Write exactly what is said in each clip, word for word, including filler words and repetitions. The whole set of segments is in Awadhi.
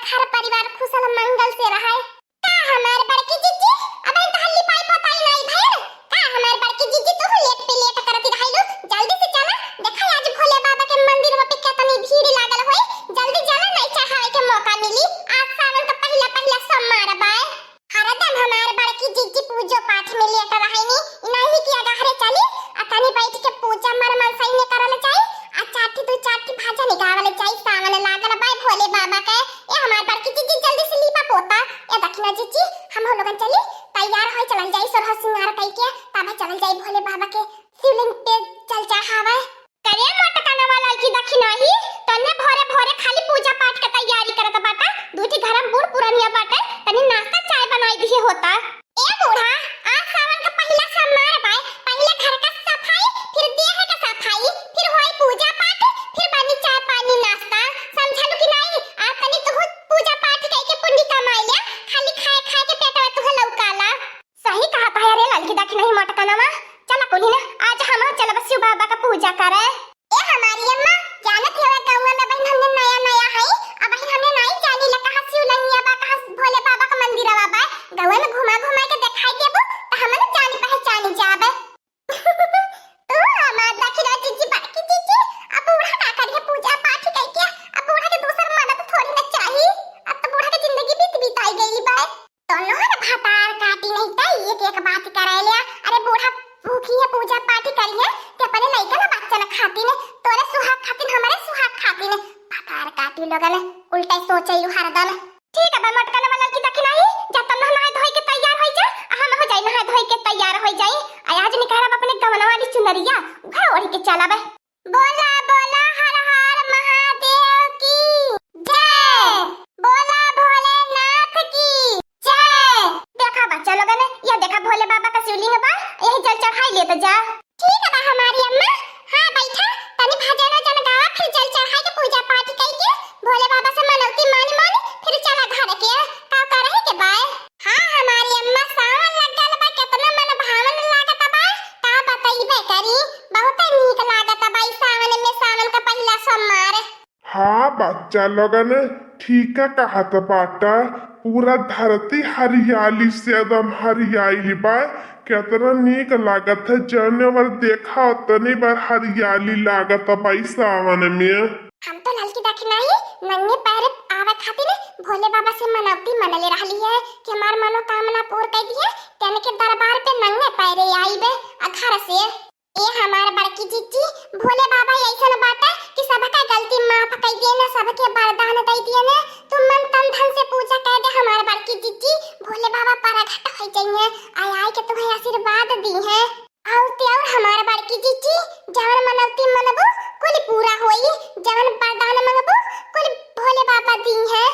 घर परिवार कुशल मंगल से रहे। का हमार बड़की जिज्जी, अबहिन तहार लिपाई पोताई नाई भइल? का हमार बड़की जिज्जी, तू लेट पे लेट करत रहलू? जल्दी से चला, देखा आज भोले बाबा के मंदिर में पे केतनी भीड़ लागल होई। जल्दी चला, नाई चढ़ावे के मौका मिली। आज सावन का पहिला पहिला सोमवार बाय। हरदम हमार बड़की जिज्जी पूजो पाठ में लेट रहेनी। इनाही की अगहरे चली, आ तनी बैठ के पूजा मन मनसाइन करल जाई, आ चार ठे दू चार ठे भजन गावल जाई। सावन लागल बाय भोले बाबा के। ए हमार बड़की जिज्जी, जल्दी से लीपा पोता। ए दखिना जिज्जी, हम लोगन चली, तैयार होई, चलल जाई, सोरह सिंगार कई के, तबे चलल जाई भोले बाबा के शिवलिंग पे जल चढ़ावे। करे मोटकनवा ललकी दखिनाही, तन्ने भोरे भोरे खाली पूजा पाठ के तैयारी करत बाटा। दू ठे घर में बूढ़ पुरनिया बाटे, तनी नाश्ता चाय बनाई दिहे होता। ए बूढ़ा, आज सावन का पहिला सोमवार बाय, पहिले घर का सफाई, फिर देह का सफाई, फिर होई पूजा पाठ, फिर बनी चाय पानी नाश्ता, समझलू कि नाई? आ तनी तुहू पूजा पाठ कई के पुण्य कमाई ले, खाली खाए खाए के पेटवा तुहे लौकाला। सही कहत है रे ललकी दखिनाही मोटकनवा। चला कुल्हिन, आज हम चलब शिव बाबा का पूजा करे। ए हमारी अम्मा, जानत हवे गौवा में बहिन हमने नया नया है, अब बहिन हमने नाई जानी ला कहाँ शिवलिंगिया बा, कहाँ भोले बाबा का मंदिरवा बा। गौवा में घुमा घुमा के देखाई देबू त हमन जानी पहचानी जाबे। तू हमार दखिना जिज्जी, बड़की जिज्जी, अब बूढ़ा का करिए पूजा पाठ कई के, अब बूढ़ा के दूसर मदद थोड़ी ना चाही। अब तो बूढ़ा के जिंदगी बीत बिताई गई बा। दोनों है ना भतार काटी नहीं त एक एक बात करे ले। अरे बूढ़ा भूखी है, पूजा पाठ करी है, ते अपने लइका ना बच्चा ना खाती ने, तोरे सुहाग खाती ने, हमारे सुहाग खाती ने। भतार काटी लोगन उल्टा सोचे यू हरदम। ठीक है बा मोटकनवा ललकी दखिनाही, जा तन्ने नहाए धोए के तैयार होई जा, आ हम हो जाई नहाए धोए के तैयार होई जाई। आ आज निकारब अपने गवना वाली चुनरिया, उहे ओढ़ी के चलब। बोला बोला हर हर महादेव की जय। बोला भोलेनाथ की जय। देखा बच्चा लोगन, यह देखा भोले बाबा का शिवलिंग बा, यही जल चढ़ाई लेत जा। ठीक है बा हमारी अम्मा, हाँ बैठा, तनी भजन वजन गावा, फिर जल चढ़ाई के पूजा पाठ कई के भोले बाबा से मनौती मानी मानी फिर चला घर के, का करे के बाय। हाँ हमारी अम्मा, सावन लग गल बा, केतना मन भावन लागत बा, का बतइबे करी, बहुते नीक लागत बा ई सावन में, सावन का पहिला सोमवार। हाँ बच्चा लोगन, ठीक कहत बाटा, पूरा धरती हरियाली से एकदम हरियाली बा, केतना नीक लागत है, जौने बर देखा ओतने बर हरियाली लागत बा ई सावन में। हम तो ललकी दखिनाही नंगे पैर आवे खातिर भोले बाबा से मनौती मनले रहली है कि हमार मनोकामना पूर कर दिए, तेन के दरबार पे नंगे पैरे आईबे आ घर से। ए हमार बड़की जिज्जी, भोले बाबा ऐसन बाटे कि सबका गलती माफ कर दिए ने, सबके वरदान दे दिए ने। तू मन तन धन से पूजा कर दे हमार बड़की जिज्जी, भोले बाबा प्रगट हो जाइए, आय आय के तुम्हें आशीर्वाद दी है। और ते और हमार बड़की जिज्जी, जवन मनौती मनबू, कुल पूरा होई, जवन वरदान मंगबू, कुल भोले बाबा दी है।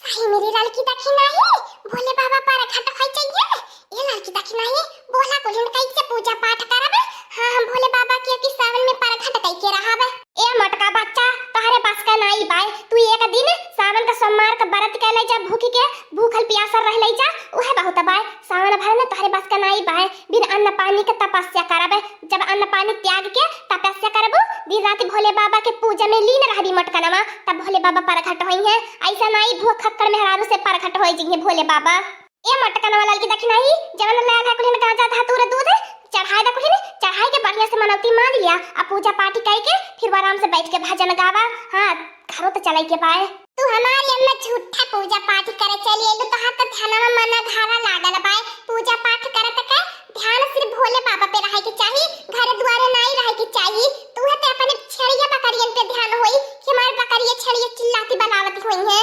सही मेरी ललकी दखिनाही, भोले बाबा प्रगट हो जाइए। ए ललकी दखिनाही, बोला कुल्हिन कैसे पूजा पाठ करबे? हाँ, हम भोले बाबा के कि सावन में प्रगट कई के रहबे। ए मोटका बच्चा, तोहरे बस का नाई बाय। तू एक दिन सावन का सोमवार का व्रत कर ले जा, भूख के, भूखल प्यासल रह ले जा, उहे बहुत बाय। सावन भर में तोहरे बस का नाई बाय, बिन अन्न पानी के तपस्या करबे। जब अन्न पानी त्याग के तपस्या करबू, दिन रात भोले बाबा के पूजा में लीन रहबी मोटकनवा, तब भोले बाबा प्रगट होई हैं। ऐसा नाई भूखक्कड़ मेहरारू से प्रगट होई जइहे भोले बाबा। ए मोटकनवा ललकी दखिनाही, जवन लायल है कुल्हिन गांजा धतूर दूध, चढ़ाए द कुल्हिन, चढ़ाए के बढ़िया से मनौती मान लिया, आ पूजा पाठ कई के फिर आराम से बैठ के भजन गावा। हाँ, घरो तो चले के बाय। तू हमारी अम्मा झूठा पूजा पाठ करे चली अइलू, तोहार तो ध्यानवा मन घरा लागल बाय। पूजा पाठ करत के ध्यान सिर्फ भोले बाबा पे रहे के चाही, घर दुआरे नाई रहे के चाही। तू है ते अपने छेड़िया बकरियन पे ध्यान होई कि हमारे बकरिया छेड़िया चिल्लाती बलावती होई है।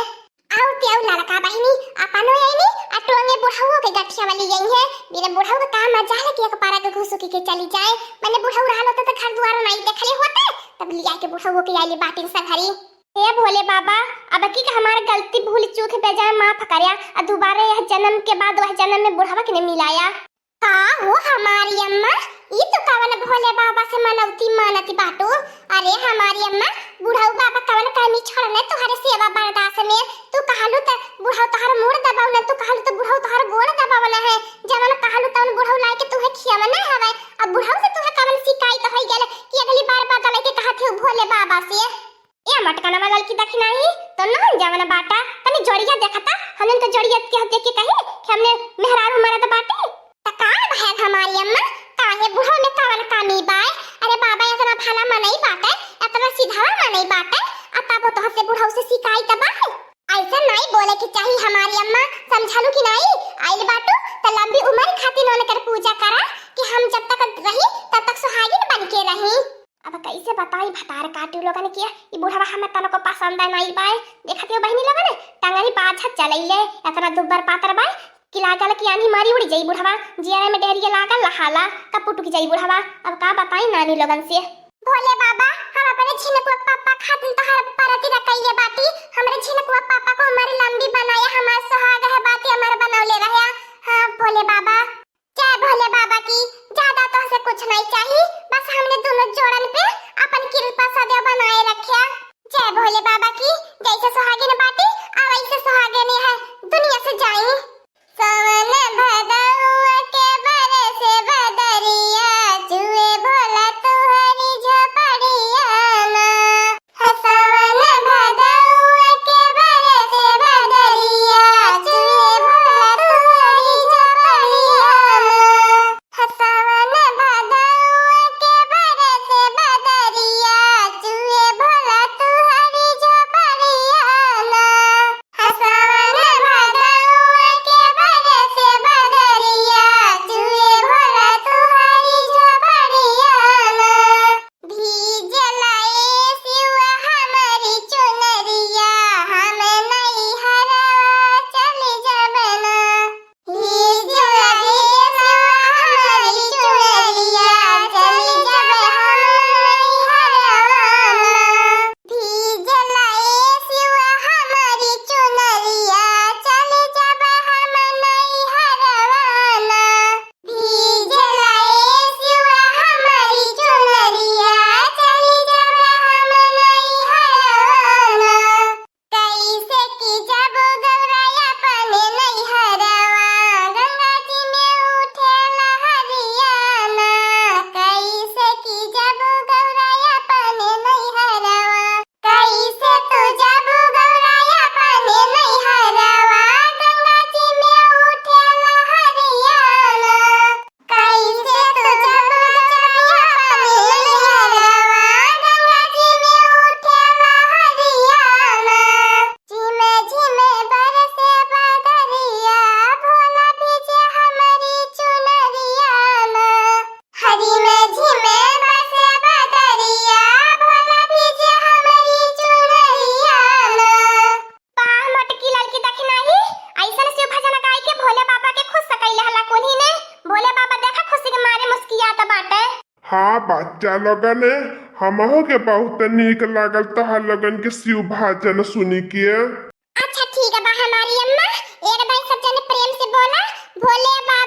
आउ ते आउ ललका बहिनी, अपनो आइनी, आ टोंगे बुढ़ऊ के गठिया वाली आई है। मेरे बुढ़ऊ का काम मजाल कि एक पारा के घुसुकी के चली जाए, मैंने बुढ़ऊ रहल होते तो घर दुआर नाई देखले होते, तब लिया के बुढ़ऊ के आइली बाटिन संघरी। हे भोले बाबा, अब की का हमार गलती भूल चूक बेजाय माफ करया, आ दोबारा यह जन्म के बाद वह जन्म में बुढ़वा के न मिलाया। का हो हमारी अम्मा, ई तो कवन भोले बाबा से मनौती मानत बाटू? अरे हमारी अम्मा, बुढ़ऊ बाबा कवन कमी छोड़ने तुहरे सेवा बरदास में? तू कहलू त बुढ़ऊ तोहर मूड़ दबौलन, तू कहलू त बुढ़ऊ तोहर गोड़ दबौलन है, जवन कहलू तवन बुढ़ऊ लाइके तुहे खियवना हवे। अब बुढ़ऊ से तुहे कवन शिकायत होई गेल कि अगली बार बदले के कहत हो भोले बाबा से? ए मटकनवा ललकी दखिनाही, तो नहन जवन बाटा, तनी जोड़िया देखता, हमने तो जोड़िया के देख के कही कि हमने मेहरारू मरद बाटे। त का भयल हमारी अम्मा, काहे बुढ़ऊ में कवन कमी बाय? अरे बाबा, इतना भला मनई बाटे, इतना सीधावा मनई बाटे, आ तब तोह से बुढ़ऊ से शिकायत बाय? ऐसा नाई बोले के चाही हमारी अम्मा, समझलू कि नाई? आइल बाटू त लंबी उम्र खातिर उनकर पूजा करा कि हम जब तक रही तब तक सुहागिन बन के रही। अब कैसे बताई भतार काटू लोगन के, ई बुढ़वा हमें तनको पसंद नाई बाय। देखत हो बहिनी लोगन, टंगरी बाझत चलैले, इतना दुब्बर पातर बाय कि लागल कि आन्ही मारी उड़ जाई बुढ़वा, जियरा में डेहरिया लागल लहाला, कब टूट जाई बुढ़वा। अब का बताई नानी लोगन से। भोले बाबा, हम अपने झिनकुआ पापा खातिर तोहर परती रखैले बाटी, हमरे झिनकुआ पापा को उम्र लंबी बनाया, हमार सुहाग है बाती अमर बनौले रह्या। हाँ भोले बाबा। जय भोले बाबा की। ज्यादा तोहसे कुछ नहीं चाही, बस हमने दोनों जोड़न पे अपन कृपा सदैव बनाए रख्या। जय भोले बाबा की। जैसे सुहागिन बाटी आ वैसे सुहागिन है, दुनिया से जाई। सावन भदौआ के बरसे बदरिया, चुए भोला तुहरी झोपड़िया ना। सावन भदौआ के बरसे बदरिया, चुए भोला तुहरी झोपड़िया ना। सावन भदौआ के बरसे बदरिया, चुए भोला तुहरी झोपड़िया ना। सावन भदौआ के बरसे बदरिया, चुए भोला तुहरी झोपड़िया ना। भीजल ए शिव हमरी चुनरिया, हम नैहरवा चल जब ना। भीजल ए शिव हमरी चुनरिया, चल जब हम नैहरवा ना। भीजल ए शिव हमरी चुनरिया, चल जब हम नैहरवा ना। भीजल ए शिव हमरी चुनरिया, चल जब हम नैहरवा ना। कैसे कि जब गौरा अपन नैहरवा, गंगा जी में उठे लहरिया ना। कैसे कि जब गौरा अपन नैहरवा, कैसे तू जब गौरा अपन नैहरवा, गंगा जी में उठे लहरिया ना। कैसे तू जब गौरा अपन नैहरवा, गंगा जी में उठे लहरिया ना। झिमे झिमे बरसे बदरिया, भोला भीजे हमरी चुनरिया ना। हरी में झिमे बरसे बदरिया, भोला भीजे हमरी चुनरिया ना। बाह मोटकी ललकी दखिनाही, ऐसन शिव भजन गाय के भोले बाबा के खुश सकैले हला कुल्ही ने। भोले बाबा देखा खुशी के मारे मुस्कियात बाटे। हाँ बच्चा लोगन, हमहू के बहुत नीक लागल तोहर लोगन के शिव भजन सुनी के। अच्छा ठीक बा हमारी अम्मा, एक दाई सब जने प्रेम से बोला, भोले बाबा